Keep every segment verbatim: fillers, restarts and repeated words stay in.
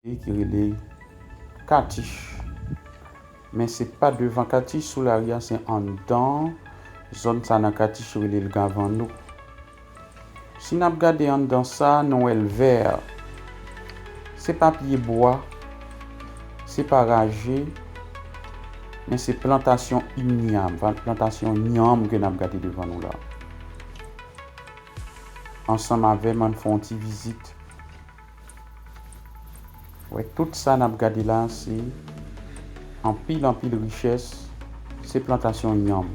ki rele Katich. Men se pa devan Katich sou lari a, se anndan zòn sa nan Katich yo rele l Gavano. Si n ap gade anndan sa, nou wè l vè. Se pa pye bwa, se pa raje, men se plantasyon inyam, plantasyon yanm ke n ap gade devan nou la. Ansanm avè m, ann fè yon ti vizit. Wè, tout sa n ap gade la, se anpil, anpil richès, se plantasyon yanm.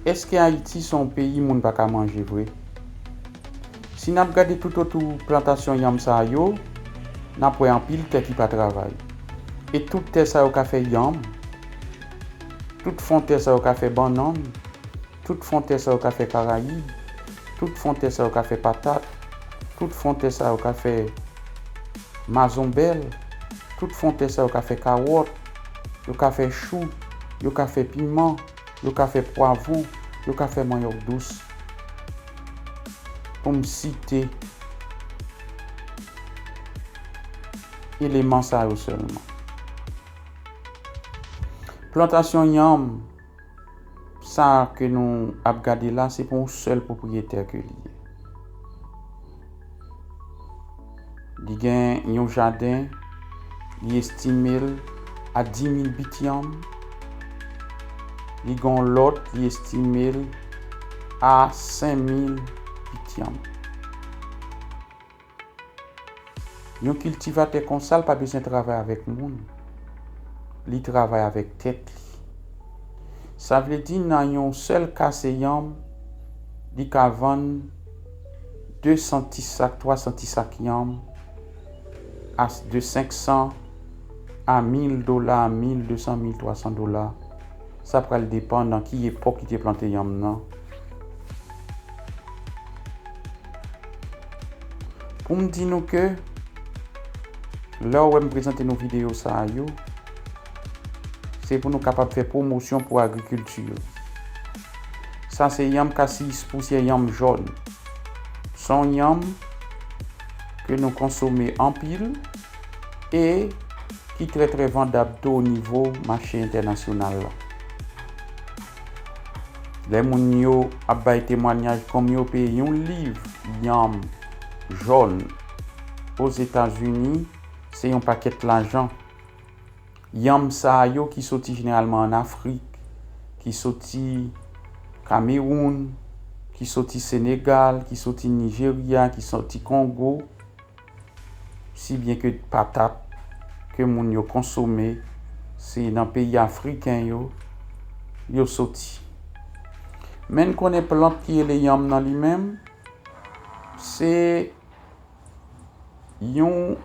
Èske Ayiti se yon peyi moun pa ka manje vre? Si n ap gade toutotou plantasyon yanm sa yo, n ap wè anpil tè ki pa travay. E tout tè sa yo ka fè yanm, tout fon tè sa yo ka fè bannann, tout fon tè sa yo ka fè karayib, tout fon tè sa yo ka fè patat, tout fon tè sa yo ka fè mazonbèl, tout fon tè sa yo ka fè kawòt, yo ka fè chou, yo ka fè piman, yo ka fè pwavwon, yo ka fè manyòk dous. Pou m site eleman sa yo sèlman. Plantasyon yanm sa ke nou ap gade la, se pou yon sèl pwopriyetè ke li ye. Li gen yon jaden, li estime l a dis mil pit yanm. Li gen yon lòt, li estime l a senk mil pit yanm. Yon kiltivatè konsa, l pa bezwen travay avèk moun. Li travay avèk tèt li. Sa vle di, nan yon sèl kase yanm, li ka vann de san ti sak, twa san ti sak yanm, a de senk san a mil dola, a mil de san, mil twa san dola. Sa pral depann nan ki epòk li te plante yanm nan. Pou m di nou ke lè w wè m prezante nou videyo sa a yo, se pou nou kapab fè pwomosyon pou agrikilti yo. Sa se yanm kasis, pousyè yanm jòn. Se yon yanm ke nou konsome anpil e ki trè, trè vandab tou o nivo mache entènasyonal la. Lè moun yo ap bay temwanyaj kòman yo peye yon liv yanm jòn Ozetazini, se yon pakèt lajan. Yanm sa yo ki soti jeneralman ann Afrik, ki soti Kamewoun, ki soti Senegal, ki soti Nijerya, ki soti Kongo, si byen ke patat ke moun yo konsome, se nan peyi afriken yo, yo soti. Men n konnen plant ki rele yanm nan li menm, se yon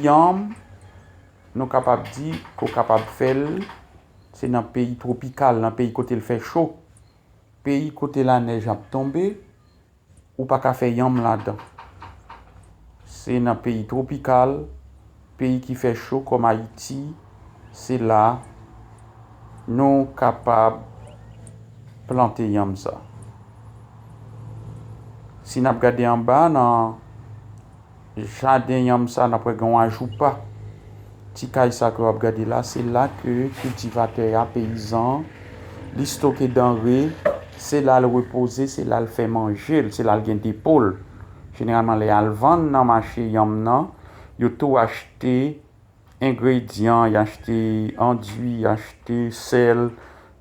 yanm, nou kapab di, ke w kapab fè l, se nan peyi twopikal, nan peyi kote l fè cho, peyi kote lanèj ap tonbe, ou pa ka fè yanm ladan. Se nan peyi twopikal, peyi ki fè cho kòm Ayiti, se la nou kapab plante yanm sa. Si n ap gade anba nan jaden yanm sa, n ap wè gen yon ajoupa. Ti kay sa ke w ap gade la, se la ke kiltivatè a, peyizan an, li stoke danre, se la l repoze, se la l fè manje l, se la l gen depo l. Jeneralman, lè y al vann nan mache yanm nan, yo tou achte engredyan, y achte andui, y achte sèl,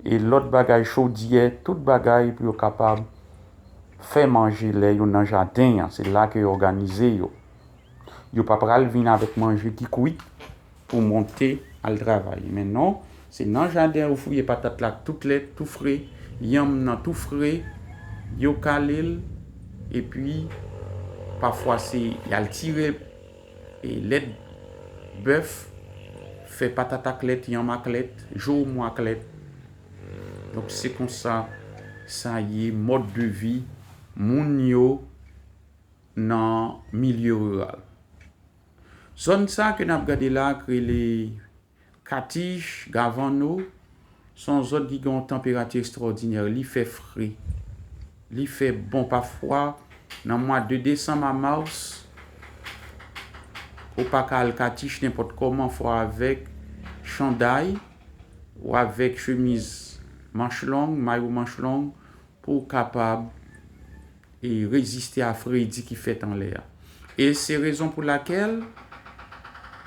e lòt bagay, chodyè, tout bagay pou yo kapab fè manje lè yo nan jaden an. Se la ke yo òganize yo. Yo pa pral vin avèk manje ki kwit pou monte al travay. Men non, se nan jaden yo fouye patat la tou lèd, tou fre, yanm nan tou fre, yo kale l, epi pafwa se y al tire e lèt bèf, fè patat ak lèt, yanm ak lèt, joumou ak lèt. Donk, se konsa sa ye, mòd de vi moun yo nan milye riral. Zòn sa ke n ap gade la, k rele Katich, Gavano, se yon zòn ki gen yon tanperati ekstwòdinè. Li fè fre. Li fè bon. Pafwa, Nan mwa de desanm a mas, ou pa ka al katich nenpòt kòman, fò avèk chanday ou avèk chemiz manch long, mayo manch long, pou w kapab e reziste a fredi ki fèt anlè a. E se rezon pou lakèl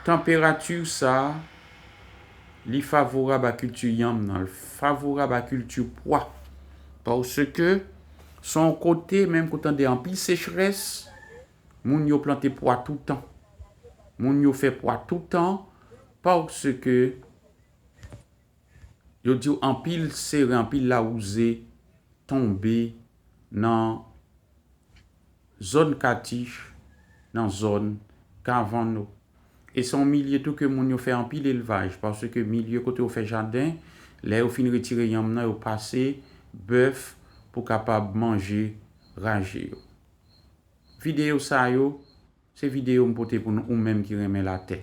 tanperati sa a, li favorab a kilti yanm nan, l favorab a kilti pwa. Paske se yon kote, menm ke w tande anpil sechrès, moun yo plante pwa toutan. Moun yo fè pwa toutan, paske yo di w anpil seren, anpil lawouze tonbe nan zòn katich, nan zòn kavano. E se yon milye tou ke moun yo fè anpil elvaj, paske milye kote yo fè jaden, lè yo fin retire yanm nan, yo pase bèf pou kapab manje raje yo. Videyo sa yo, se videyo m pote pou nou, ou menm ki renmen latè.